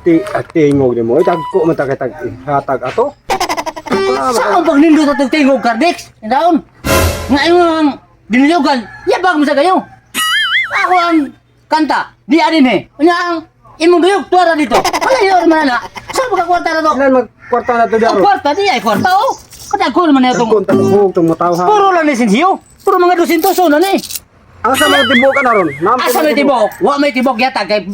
Bati at tingog nimo. Ay dagko man ta kay tag hatag ato. Saan pagnindot atong tingog, Cardex? Daon. Nga imong dinuyugan, yabag mo sa kayo. Ako ang kanta, di adin eh. Unya ang imong duyog, tuwara dito. Wala yun man na. Saan ka kwarta na to? Ilan magkwarta na to Ang daro? kwarta, di ay kwarta oh. Kadagko naman na itong. Dagko ta buhok tong mataw ha. Puro lang ni sinsiyo. Puro mga dusintoso na ni. Ang sa mga tibuok ka na ron. Asa may tibok? Wa may tibok yata kay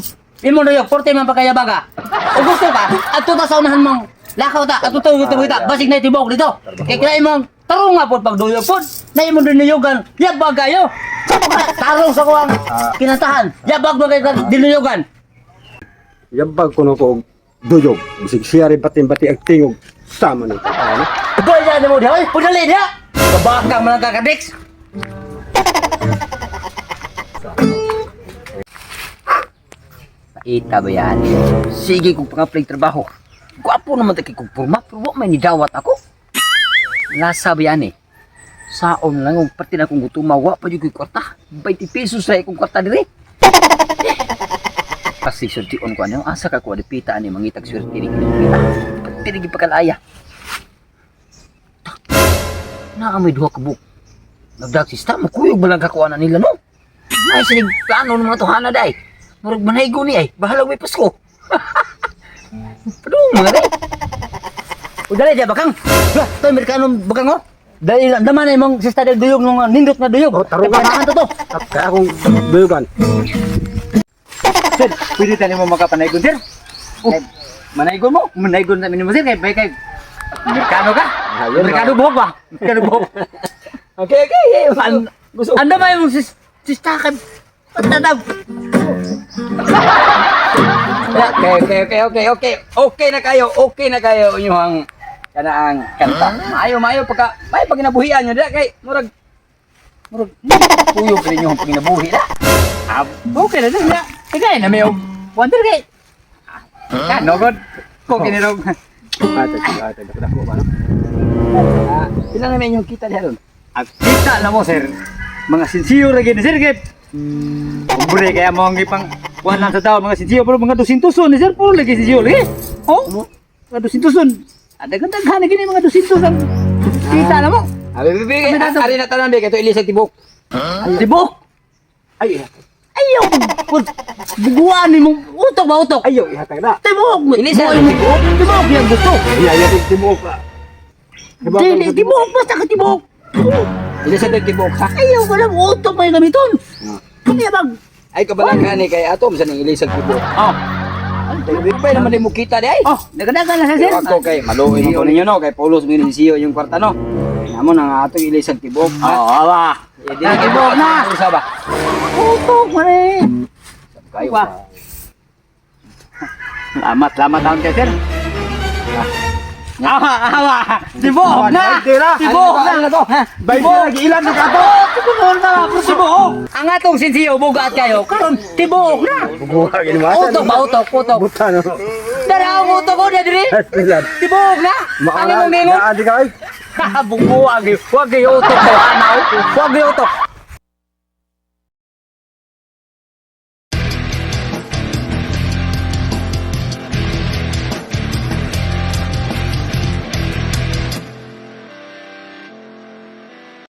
imong duyog, porte man pa kayabaga. O gusto ka, adto ta sa unahan mong lakaw ta, adto ta ta basig na tibok dito. Kay kaya imong tarong nga pod pagduyog pod, na imong dinuyugan, yabag kayo. Tarong sa kuwang kinantahan, yabag mo kay dinuyogan. Yabag kuno ko og duyog. Bisig siya rin bati-bati ang tingog. Sama nito. Ano? Doy na mo diha, oy, pudali diha. Kabakang man lang kakadix. Ita ba yan? Sige kong pang-apply trabaho. Gwapo naman tayo kong purma, pero wa may nidawat ako. Lasa ba yan eh? Saon lang, kung pati na akong gutuma, wa pa yung kwarta. 20 pesos ra akong kwarta dire. Kasi surtion ko ano, asa ka ko pita ani mangitag swerte ni pita. Pati ni gipakalaya. Naamoy duha ka buok. Nagdag sista, makuyog ba lang kakuha na nila no? May sinig plano ng mga tuhana day. Murag manaygo ni ay, bahala may Pasko. Padung mga day. Pudali diha bakang. Lah, toy Amerikano bakang oh. Dali lang daman na imong sista del duyog nung nindot na duyog. Oh, tarong ka. Kailangan to to. Kaya akong duyugan. Sir, pwede tayo mo makapanaygon, sir? Oh. Manaygon mo? Manaygon na minimo, sir. Kay, kay, kay. Amerikano ka? Ayun, Amerikano buhok ba? Amerikano buhok. Okay. An Gusto. Anda ba yung sista kay... Patatag. Okay. Okay na kayo, okay na kayo inyong kanaang kanta. Maayo, maayo pagka maayo pag ginabuhian nyo dira kay murag murag kuyog rin inyong paginabuhi na. Ah, okay na, sir. Kaya na may wonder kay. Kano god? Ko kinirog. Ate, ate, dako dako ba no? Ah, pila na may inyong kita diha ron? Ang kita na mo, sir. Mga sinsiyo ra gid, sir. Kay Hombre, kaya mo ang ipang kuhan lang sa tao, mga sinsiyo, pero mga dusintuson, eh, sir, puro lagi sinsiyo, lagi. Oh, mga dusintuson. Ada kan daghan na gini mga dusintos ang kita na mo. Abi bibi, ari na tanan bi kay to ilisag tibok. Tibok. Ay, Ayaw, buguan ni mo. Utok ba utok? ayaw ihatag na. Tibok. Ini, sir. Tibok. Tibok yang gusto. Iya, iya tibuok ka. Dili, tibok basta ka tibok. Ilisag tibok ha. Ayaw ko lang utok may gamiton. Kaya bang Ay kabalaka ni kay ato sa ning ilisag tibok. Oh, Dugay naman di mo kita di ay. oh, nagadagan na sir. Ako kay maluoy mo ko ninyo no kay pulos mo ni siyo yung kwarta no. Amo na nga ato ilisag tibok. Oh, awa. Eh, di na tibok na. Usa ba? Utok man eh. Kayo Wa. ba? Salamat, salamat taon kay sir. Awa, awa. Tibok na. Tibok na. Ano to? Ha? Bayad lagi ilan na ka to. Tibok na. Tibok. Ang atong sinsiyo bugat kayo. Karon tibok na. Bubuha gini mo. Utok ba utok, utok. Buta no. Dara ang utok ko na diri. Ilan. Tibok na. Ang imong ningon. Maala, di ka ay. Bubuwag, wag utok ko, anaw. Wag utok.